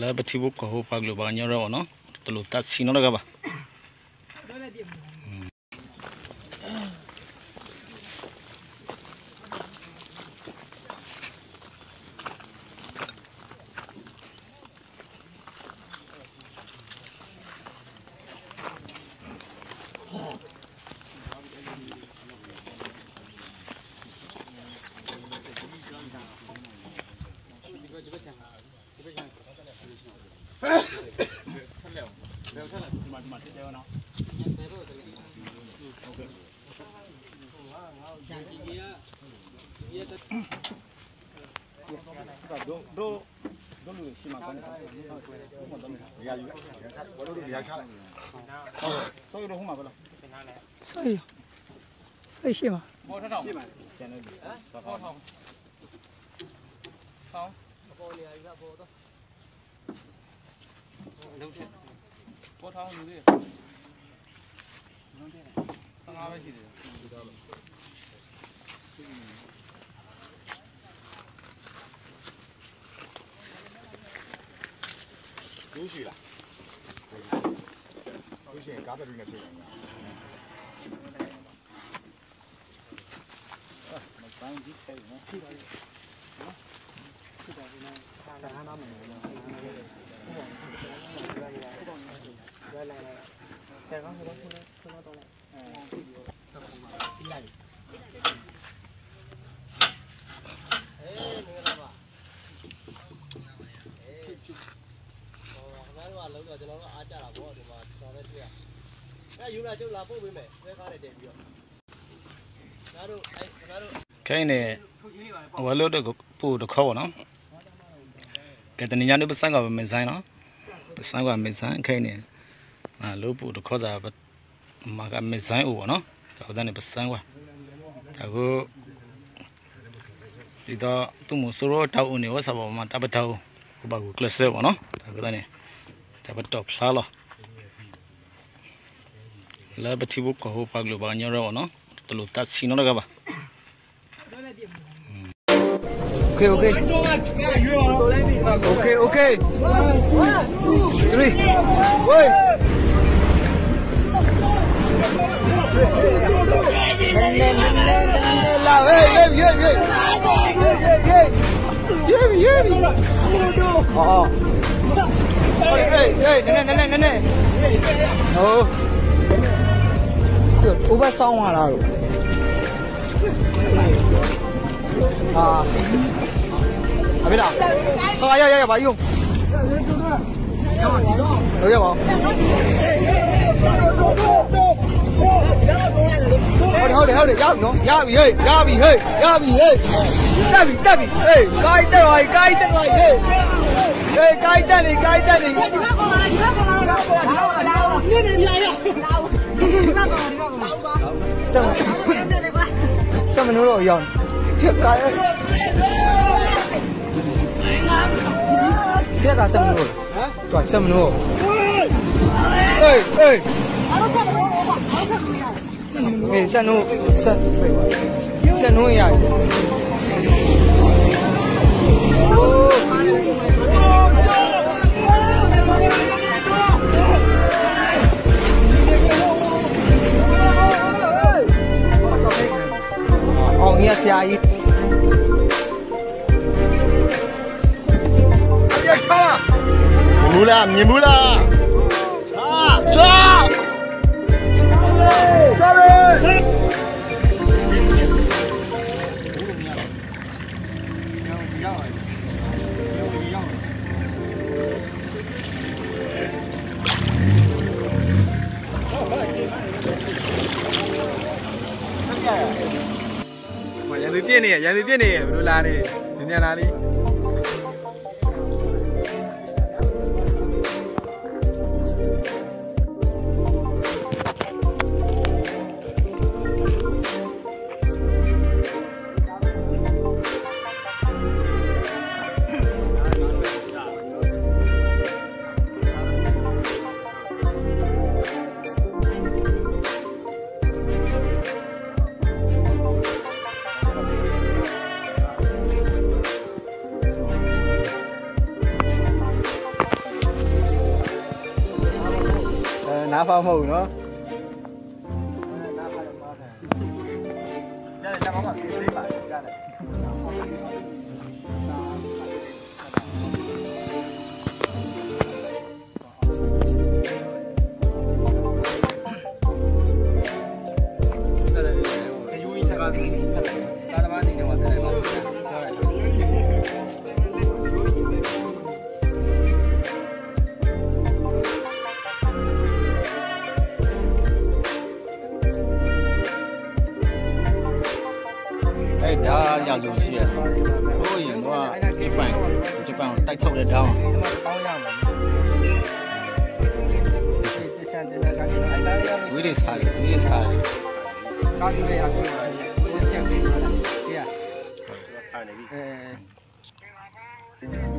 လၢပထံဖိကီၢ်ဖိပှၤကလုာ်ပှၤကညီရဲအီၤနီၤ, တလိၣ်သးဆံးနီတဂၤဘၣ်. ခဲအံၤန့ၣ် အဝဲလၢပအိၣ်တခီဘၣ်နီၤ, ကဲတနံၤညါဒ်ပစၢ်ကွၢ်ပမ့ၢ်စဲနီၤ, ပစၢ်ကွၢ်မ့ၢ်စဲ ခဲအံၤန့ၣ် လၢပအိၣ်တခီသး မၤကမ့ၢ်စဲအိၣ်ဘၣ်နီၤ, တၢ်ဝဲသတးန့ၣ် ပစၢ်ကွၢ် တၢ်ဂိ ဒ်သိးသုးမုၢ်သရိာ်တၢ်အိၣ်န့ၣ် ဝဲစၢ်ဘၣ်မၤတၢ်ပတၢ်အိၣ် ကဘၣ်ဂုာ်ကျဲးစၢးဘၣ်နီၤ, တၢ်ဝဲသတးန့ၣ် တၢ်ပတီၢ်ဖျါလီၤ လၢပထံဖိကီၢ်ဖိပှၤကလုာ်ပှၤကညီရဲအီၤနီၤ, တလိၣ်သးဆံးနီတဂၤဘၣ်. Okay, okay. Okay, okay. Three. Hey. Hey, hey, hey, hey. Hey, hey, hey. Hey, hey, hey, hey, hey. Oh. Hey, hey, hey, hey, hey. Oh. Ủa, bác sao mà là အဘ့ၣ်ဒၣ် အယယယဘၣ်ယိၣ် ဟုတ်တယ် ဟုတ်တယ် ဟုတ်တယ် ရပြီနော် ရပြီဟေ့ ရပြီဟေ့ ရပြီဟေ့ တက်ပြီ တက်ပြီ ဟေ့ ကိုင်းတက်ပါပြီ ကိုင်းတက်ပါပြီ ဟေ့ ဟေ့ ကိုင်းတက်နေ ကိုင်းတက်နေ စက်မ စက်မနူးတော့ရောက်နေ ကား ဆက်ကစက်မနူး တွၢ်စက်မနူး အေး အေး အေး စက်နူး စက် စက်နူးရ အောင်မြတ်ဆရာကြီး မြင်ဘူးလား မြင်ဘူးလား အာ ချော sorry ရန်သူပစ်နေ ရန်သူပစ်နေ ဘယ်လိုလာနေ နည်းနည်းလာလီ နါဖးမီၢ်အူနီၤ. အဲဒါရာဇဝင်ရှိတယ်။ ဟိုးရင်တော့ Japan, Japan ကိုတိုက်ထုတ်တဲ့ဓာတ်အောင် ဝိရိသဟာလေ ဝိရိသဟာလေ အဲ